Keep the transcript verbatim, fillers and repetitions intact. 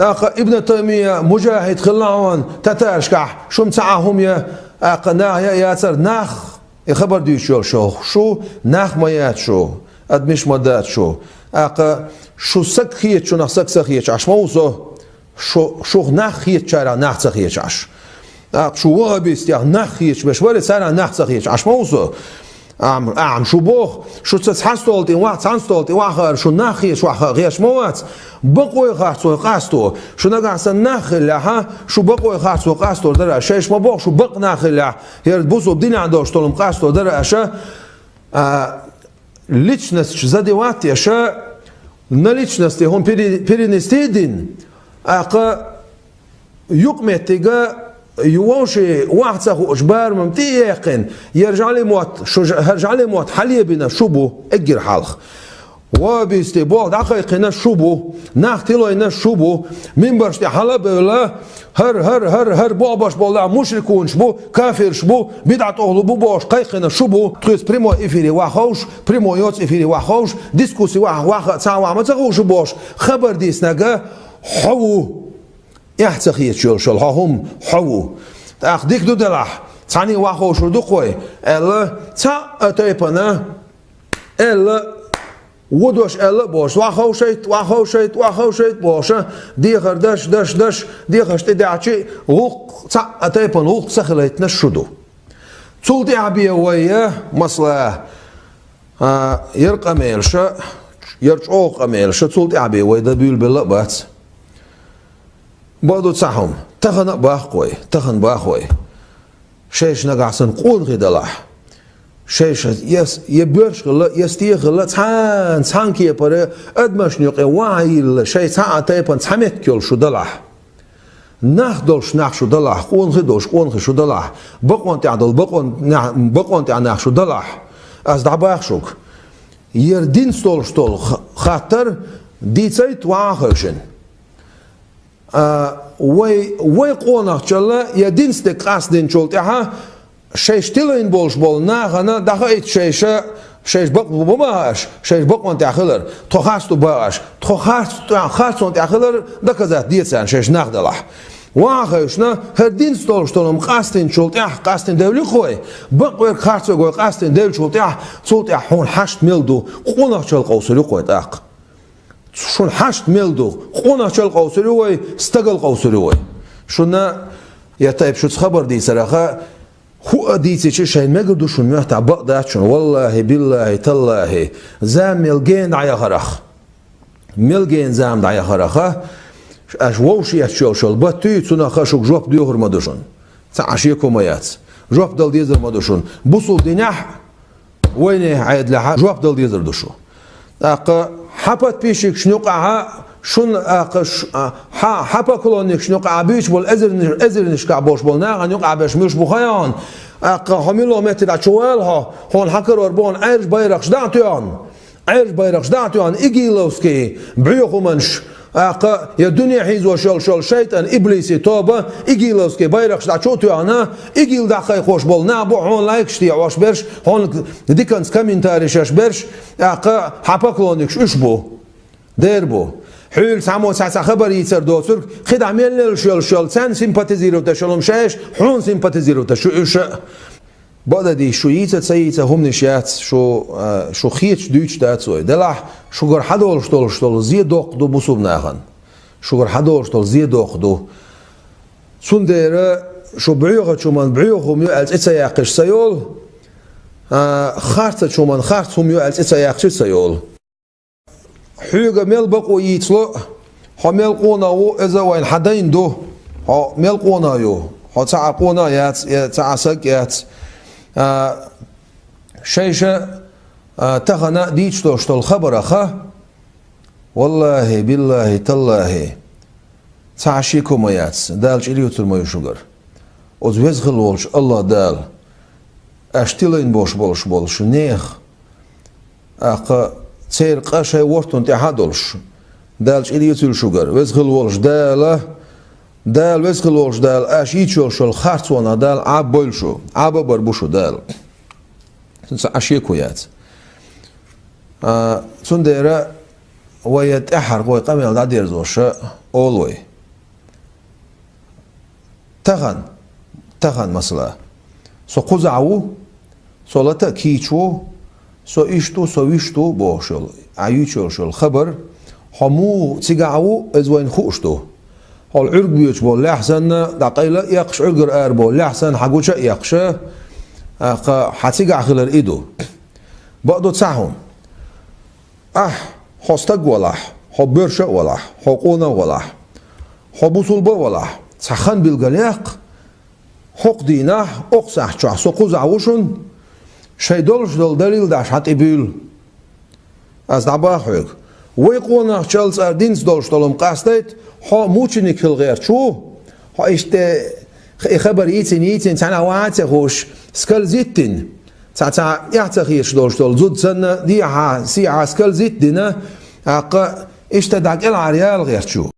ТӀаккха Ибн Таймия мужахӀид хилла хьуна татаршкахь, шуна цхьа а хӀума я, тӀаккха наха я а яцара нах, и хабар дуьйцуш йолу шу, шу нах ма яц шу, адамаш ма дац шу. ТӀаккха шу саг хеташ, шунах саг ца хеташ Ӏаш ма ву со, шу, шух нах хетачарах нах ца хеташ Ӏаш. ТӀаккха шу ваххабистех нах хеташ берш бара, царах нах ца хеташ Ӏаш ма ву со. Ахьа, ахьа шу боху, шу ца цхьана стола тӀе ваха, цхьана стола тӀе ваха хаар, шу нах хеташ ваха хеташ ма вац. Бакъой харцой къасто. Шу нагахь санна нах хиллехьа, шу бакъой харцой къасто дара аша. Шайша ма боху, шу бакъ нах хиллехь, хӀара бусулба динехь долуш долу къасто дара аша. А, личносташ задевать еш, на личности хӀума пере-, перенести дина, тӀаккха юкъаметтига ю вовше ваха ца хууш барамам тӀе а яьккхина, яра жӀале мотт, шу ж-, хӀара жӀале мотт хьалебина шу бу, эггара хьалха. Ваххабисте болх дӀакхайкхина шу бу, нах тилойна шу бу, минбарш тӀе хьала а бевлла, хӀара, хӀара, хӀара, хӀара бохбаш болу мушрикунаш бу, кафирш бу, бидӀат охьлу бу бохуш кхайкхина шу бу, тхуьца прямой эфире ваха ховш, прямой йоцу эфире ваха ховш, дискусси ваха, ваха, цхьа ваха ма ца хууш бохуш, хабар дийцинарг хьо ву. Эхь ца хеташ йолуш йолу хьо хӀума хьо ву. ТӀаккха дика ду делахь, цхьаьний ваха ховшур ду-кх вай, аьлла, цхьа а тайпана, аьлла, ву дош аьлла а бохуш, ваха ховшайт, ваха ховшайт, ваха ховшайт бохуша, дехар даш, даш, даш, дехаш тӀе даьхьчи, гӀуллакх, цхьа а тайпана гӀуллакх ца хилийтинарш шу ду. Цул тӀаьхьа бен вай, масала, а, яра къамелаша, яра чӀогӀа къамелаша, цул тӀаьхьа бен вай дан буьйлабелла а бац. Бакъду цхьа хӀума, тахана а боху-кх вай, тахана боху вай. Шайша нагахь санна къонахий далахь. Шайша я с-, я боьрша хилла, я стегӀа хилла, цхьана, цхьана кепара адамашна юкъе ваха йилла, шайн цхьа а тайпана цхьа меттиг йолуш шу далахь. Нах долуш нах шу далахь, къонахий долуш къонахий шу далахь, бакъонна тӀехь долу бакъонна нах, бакъонна тӀехь нах шу далахь. Ас дӀабоху шуьга. Яра динца долуш долу х-, хаттар дийцайта ваха хевшина. А, вай, вай къонахчалла я динца дерг къастдинчул тӀаьхьа шайша тилийна болуш болу нахана дӀахаийта шайша, шайша бакъ бу ма аша, шайша бакъонна тӀехь хилар, тхо харц ду боху аша, тхо харц, харцонна тӀехь хилар доказать де царна шайша нах далахь. Ваха хевшина, хӀара динца долуш долу хӀума къастдинчул тӀаьхьа, къастдина девлла-кх вай, бакъ верг харц верг вай къастдина девллачул тӀаьхьа, цул тӀаьхьа хьуна хьашт мел ду, къонахчалла къовсур ю-кх вай тӀаккха. Шуна хьашт мел ду, къонахчалла къовсур ю вай, стагалла къовсур ю вай. Шуна я тайпа шуьца хабар дийцараха, хӀуъа дийцича шайн мегар ду шуна моьттахь, бакъ дац шуна, валлахӀи, биллахӀи, таллахӀи, зама мел гена дӀаяхарах. Мел гена зама дӀаяхараха, аша вовшахъетташ йолуш йолу баттуй, цунах а шуьга жоп доьхур ма ду шуна. Цхьа а шеко ма яц. Жоп дала дезар ма ду шуна. Бусулба динехь, вайнехан Ӏедалехь жоп дала дезар ду шу. ТӀаккха хьан подписчикашна юкъахь, шуна, тӀаккха ш-, а, хьан, хьан поклонникашна юкъахь буьйцуш болу эзарни-, эзарнашкахь болуш болу нахана юкъахь берш муьлш бу хаьа хьуна? ТӀаккха хьо муьлхха метте дӀа чу вала хьо, хьуна хьан карор бу хьуна Ӏаьржа байракхаш дӀа а тоьхна. Ӏаьржа байракхаш дӀа а тоьхна, игиловский боьха хӀуманаш, тӀаккха я дуьне хьийзош йолуш йолу шайтӀан, иблиси тоба, игиловский байракхаш дӀа чу а тоьхна, игил дӀакхайкхош болу нах бу хьуна лайкаш тӀе Ӏош берш, хьуна диканца комментариш еш берш, тӀаккха хьан поклонникаш уьш бу. Дера бу. Хьуьлла цхьаммо цхьа, цхьа хабар йийцар доцург, кхидӀа мел лелаш йолуш йолу царна симпатизировать еш йолу хӀума шаьш, хьуна симпатизировать еш ю уьш а. Бакъдерг дийцича, шу йийца а, ца йийца а хӀуманаш яц, шу, а, шу хеташ дуьйцуш дац вай. Делахь, шуьгара хьадолуш долуш долу зе доккха ду бусулба нахана. Шуьгара хьадолуш долу зе доккха ду. Цундела шу боьхачу хӀуманна боьха хӀума ю аьлла цӀе ца яьккхича ца йолу, а, харцачу хӀуманна харц хӀума ю аьлла цӀе ца яьккхича ца йолу. Хьоьга мел бакъо йийцало, хьо мел къонах ву, иза вайна хьан дайна ду. Хьо мел къонах ю, хьо цхьа а къонах яц, я цхьа а саг яц. А, шайша, а, тахана дийцуш долуш долу хабараха, валлахӀи, биллахӀи, таллахӀи, цхьа а шеко ма яц, Дала чӀир юьйцур ма ю шуьгара. Оцу веза хилла волчу АллахӀ Дала, аша тилайн бош болуш болуш нехан, тӀаккха церан къа шайн вортун тӀехь а долуш, Дала чӀир юьйцийла шуьгара. Веза хилла волуш Дала, Дала, веза хилла волуш Дала, аша йийцуш йолуш йолу харцонах Дала Ӏаба бойла шу, Ӏаба а бар бу шу Дала. Цуьнца Ӏа шеко яц. А, цундела вай тӀаьххьара вай къамел дӀадерзоша олу вай. Тахан, тахан, масала, со кхузахь ву, со лата а кийча ву, со иштта ву, со вуьшта ву бохуш йолу, ахь юьйцуш йолу хабар, хьо муха цигахь ву, иза вайна хууш ду. Хьо Ӏуьрг боьдуш болу лаьхьа санна, дӀакъайла а эккхаш, Ӏуьргара ара болу лаьхьа санна, хьан гуча а эккхаш, тӀаккха хьан цигахь хилар и ду. Бакъду цхьа хӀума. Ахь, хьо стаг валахь, хьо боьрша а валахь, хьо къонах а валахь, хьо бусулба а валахь, цхьа хан билгалъяккха, хӀокху дийнахь, окху сахьт чохь со кхузахь ву шуна, шайн долуш долу далил даш хьан тӀе буьйлу. Ас дӀабаха хьоьга. Вай къонахчаллица динца долуш долу хӀума къастайта, хьо мученик хила гӀерташ ву, хьо иштта и хабар йийцина, йийцина, цхьаьна ван а ца хууш, скользит дина, цхьа, цхьа эхь ца хеташ долуш долу зуда санна, дехьа, сехьа скользит дина, тӀаккха иштта дӀа кӀелхьара яла гӀерташ ю.